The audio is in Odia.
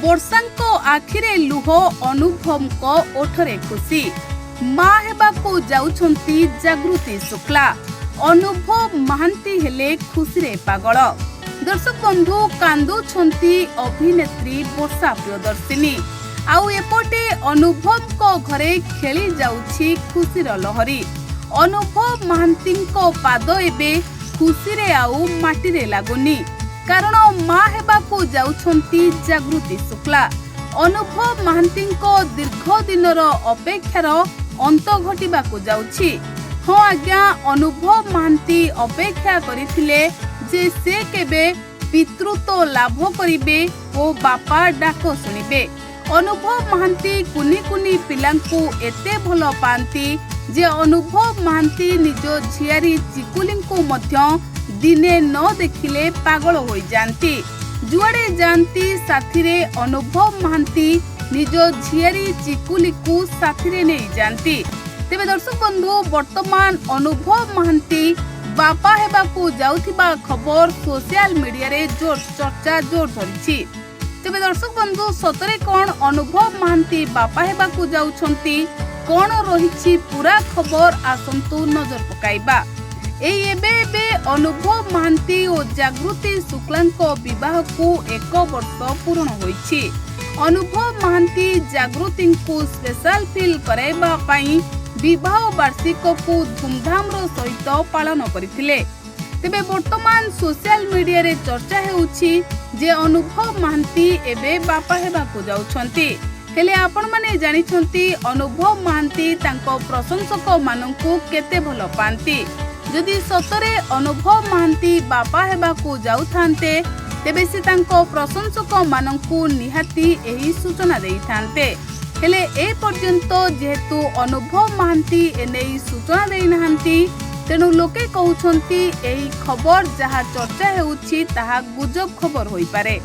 ବର୍ଷାଙ୍କ ଆଖିରେ ଲୁହ, ଅନୁଭବଙ୍କ ଓଠରେ ଖୁସି। ମା ହେବାକୁ ଯାଉଛନ୍ତି ଜାଗୃତି ଶୁକ୍ଲା। ଅନୁଭବ ମହାନ୍ତି ହେଲେ ଖୁସିରେ ପାଗଳ। ଦର୍ଶକ ବନ୍ଧୁ, କାନ୍ଦୁଛନ୍ତି ଅଭିନେତ୍ରୀ ବର୍ଷା ପ୍ରିୟଦର୍ଶିନୀ, ଆଉ ଏପଟେ ଅନୁଭବଙ୍କ ଘରେ ଖେଳି ଯାଉଛି ଖୁସିର ଲହରୀ। ଅନୁଭବ ମହାନ୍ତିଙ୍କ ପାଦ ଏବେ ଖୁସିରେ ଆଉ ମାଟିରେ ଲାଗୁନି, କାରଣ ମା ହେବାକୁ ଯାଉଛନ୍ତି ଜାଗୃତି ଶୁକ୍ଲା। ଅନୁଭବ ମହାନ୍ତିଙ୍କ ଦୀର୍ଘ ଦିନର ଅପେକ୍ଷାର ଅନ୍ତ ଘଟିବାକୁ ଯାଉଛି। ହଁ ଆଜ୍ଞା, ଅନୁଭବ ମହାନ୍ତି ଅପେକ୍ଷା କରିଥିଲେ ଯେ ସେ କେବେ ପିତୃତ୍ୱ ଲାଭ କରିବେ ଓ ବାପା ଡାକ ଶୁଣିବେ। ଅନୁଭବ ମହାନ୍ତି କୁନି କୁନି ପିଲାଙ୍କୁ ଏତେ ଭଲ ପାଆନ୍ତି ଯେ ଅନୁଭବ ମହାନ୍ତି ନିଜ ଝିଆରୀ ଚିକୁଲିଙ୍କୁ ମଧ୍ୟ ଦିନେ ନ ଦେଖିଲେ ପାଗଳ ହୋଇଯାଆନ୍ତି। ଯୁଆଡ଼େ ଯାଆନ୍ତି, ସାଥିରେ ଅନୁଭବ ମହାନ୍ତି ନିଜ ଝିଆରୀ ଚିକୁଲିକୁ ସାଥିରେ ନେଇଯାଆନ୍ତି। ତେବେ ଦର୍ଶକ ବନ୍ଧୁ, ବର୍ତ୍ତମାନ ଅନୁଭବ ମହାନ୍ତି ବାପା ହେବାକୁ ଯାଉଥିବା ଖବର ସୋସିଆଲ ମିଡିଆରେ ଜୋର ଚର୍ଚ୍ଚା ଜୋର ଧରିଛି। ତେବେ ଦର୍ଶକ ବନ୍ଧୁ, ସତରେ କ'ଣ ଅନୁଭବ ମହାନ୍ତି ବାପା ହେବାକୁ ଯାଉଛନ୍ତି? କ'ଣ ରହିଛି ପୁରା ଖବର, ଆସନ୍ତୁ ନଜର ପକାଇବା। ଏଇ ଏବେ ଏବେ ଅନୁଭବ ମହାନ୍ତି ଓ ଜାଗୃତି ଶୁକ୍ଲାଙ୍କ ବିବାହକୁ 1 ବର୍ଷ ପୂରଣ ହୋଇଛି। ଅନୁଭବ ମହାନ୍ତି ଜାଗୃତିଙ୍କୁ ସ୍ପେଶାଲ ଫିଲ୍ କରାଇବା ପାଇଁ ବିବାହ ବାର୍ଷିକକୁ ଧୁମଧାମର ସହିତ ପାଳନ କରିଥିଲେ। ତେବେ ବର୍ତ୍ତମାନ ସୋସିଆଲ ମିଡିଆରେ ଚର୍ଚ୍ଚା ହେଉଛି ଯେ ଅନୁଭବ ମହାନ୍ତି ଏବେ ବାପା ହେବାକୁ ଯାଉଛନ୍ତି। ହେଲେ ଆପଣମାନେ ଜାଣିଛନ୍ତି, ଅନୁଭବ ମହାନ୍ତି ତାଙ୍କ ପ୍ରଶଂସକମାନଙ୍କୁ କେତେ ଭଲ ପାଆନ୍ତି। ଯଦି ସତରେ ଅନୁଭବ ମହାନ୍ତି ବାପା ହେବାକୁ ଯାଉଥାନ୍ତେ, ତେବେ ସେ ତାଙ୍କ ପ୍ରଶଂସକମାନଙ୍କୁ ନିହାତି ଏହି ସୂଚନା ଦେଇଥାନ୍ତେ। ହେଲେ ଏ ପର୍ଯ୍ୟନ୍ତ ଯେହେତୁ ଅନୁଭବ ମହାନ୍ତି ଏନେଇ ସୂଚନା ଦେଇନାହାନ୍ତି, ତେଣୁ ଲୋକେ କହୁଛନ୍ତି ଏହି ଖବର ଯାହା ଚର୍ଚ୍ଚା ହେଉଛି ତାହା ଗୁଜବ ଖବର ହୋଇପାରେ।